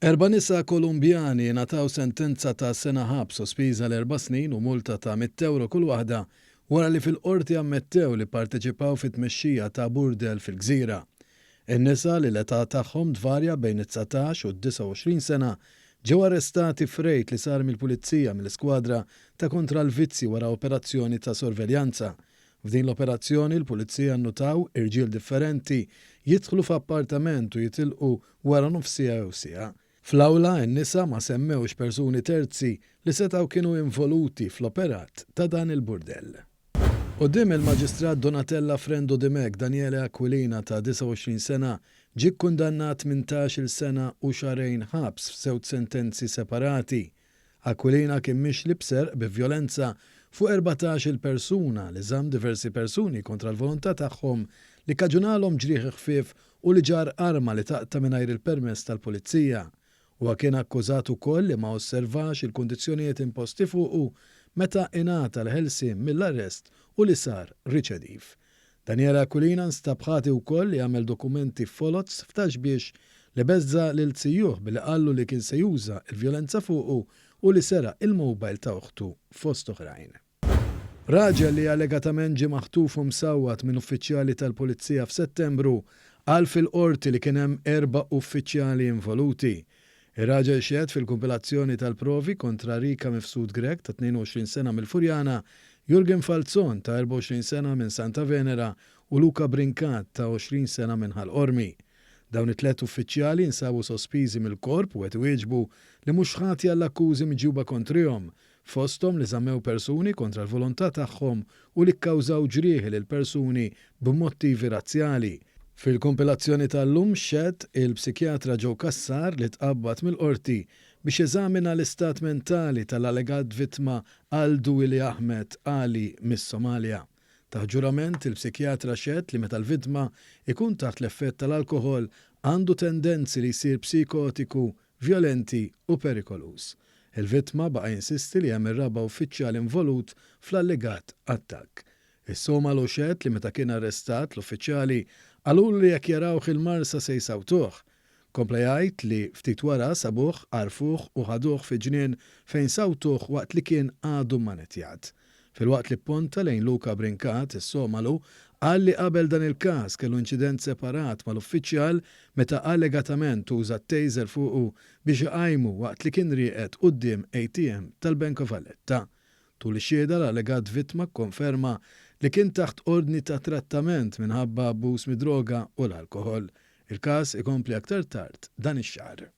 Erba' nisa Kolumbjani ngħataw sentenza ta' sena ħabs sospiża l-erba' snin u multa ta' €100 kull waħda wara li fil-Qorti ammettew li pparteċipaw fit-tmexxija ta' burdell fil-gżira. In-nisa, li l-età tagħhom tvarja bejn it-19 u d-29 sena, ġew arrestati f'rejd li sar mill-Pulizija mill-Iskwadra ta' Kontra l-Vizzji wara operazzjoni ta' sorveljanza. F'din l-operazzjoni l-Pulizija nnutaw irġiel differenti jidħlu f'appartament u jitilqu wara nofs siegħa jew siegħa. Fl-awla n-nisa ma semmewx persuni terzi li setgħu kienu involuti fl-operat ta' dan il-burdell. Quddiem il-Maġistrat Donatella Frendo Dimech, Daniele Aquilina ta' 29 sena ġie kkundannat 18-il sena u xahrejn ħabs f'żewġ sentenzi separati. Aquilina kien mixli b'serq bi vjolenza fuq 14-il persuna, li żamm diversi persuni kontra l-volontà tagħhom, li kkaġunalhom ġrieħi ħfief u li ġarr arma li taqta' mingħajr il-permess tal-pulizija. Huwa kien akkużat ukoll li ma osservax il-kundizzjonijiet imposti fuqu meta ingħata l-ħelsien mill-arrest u li sar riċediv. Daniele Aquilina nstab ħati wkoll li għamel dokumenti foloz f'Ta' Xbiex li beżża' lil zijuh billi qallu li kien se juża l-vjolenza fuqu u li seraq il-mobile ta' oħtu fost oħrajn. Raġel li allegatament ġie maħtuf u msawwat minn uffiċjali tal-Pulizija f'Settembru qal fil-Qorti li kien hemm erba' uffiċjali involuti. Ir-raġel xehed fil-kumpilazzjoni tal-provi kontra Rika Mifsud Grech ta' 22 sena mill-Furjana, Jurgen Falzon ta' 24 sena minn Santa Venera u Luca Brincat ta' 20 sena minn Ħal Qormi. Dawn it-tlett uffiċjali jinsabu sospiżi mill-Korp u qed iwieġbu li mhux ħatja għall-akkużi miġjuba kontrihom, fosthom li żammew persuni kontra l-volontà tagħhom u li kkawżaw ġrieħi lil persuni b'mottivi razzjali. Fil-kumpilazzjoni tal-lum xehed il-psikjatra Joe Cassar li tqabbad mill-Qorti biex jeżamina l-istat mentali tal-allegat vittma Alduili Ahmed Ali mis-Somalja. Taħt ġurament, il-psikjatra xehed li meta l-vittma jkun taħt l-effett tal-alkoħol għandu tendenzi li jsir psikotiku, vjolenti u perikoluż. Il-vittma baqa' jinsisti li hemm ir-raba' uffiċjal involut fl-allegat attakk. Is-Somalu xehed li meta kien arrestat l-uffiċjali qalulu li jekk jarawh il-Marsa se jsawtuh. Kompla jgħid li ftit wara sabuh, għarfuh u ħaduh fi ġnien fejn sawtuh waqt li kien għadu mmanettjat. Filwaqt li pponta lejn Luca Brincat, is-Somalu, qal li qabel dan il-każ kellu inċident separat mal-uffiċjal meta allegatament uża t-taser fuqu biex iqajmu waqt li kien rieqed quddiem ATM tal-Bank of Valletta. Tul ix-xhieda l-allegat vittma kkonferma li kien taħt ordni ta' trattament minħabba abbuż mid-droga u l-alkoħol. Il-każ ikompli aktar tard dan ix-xahar.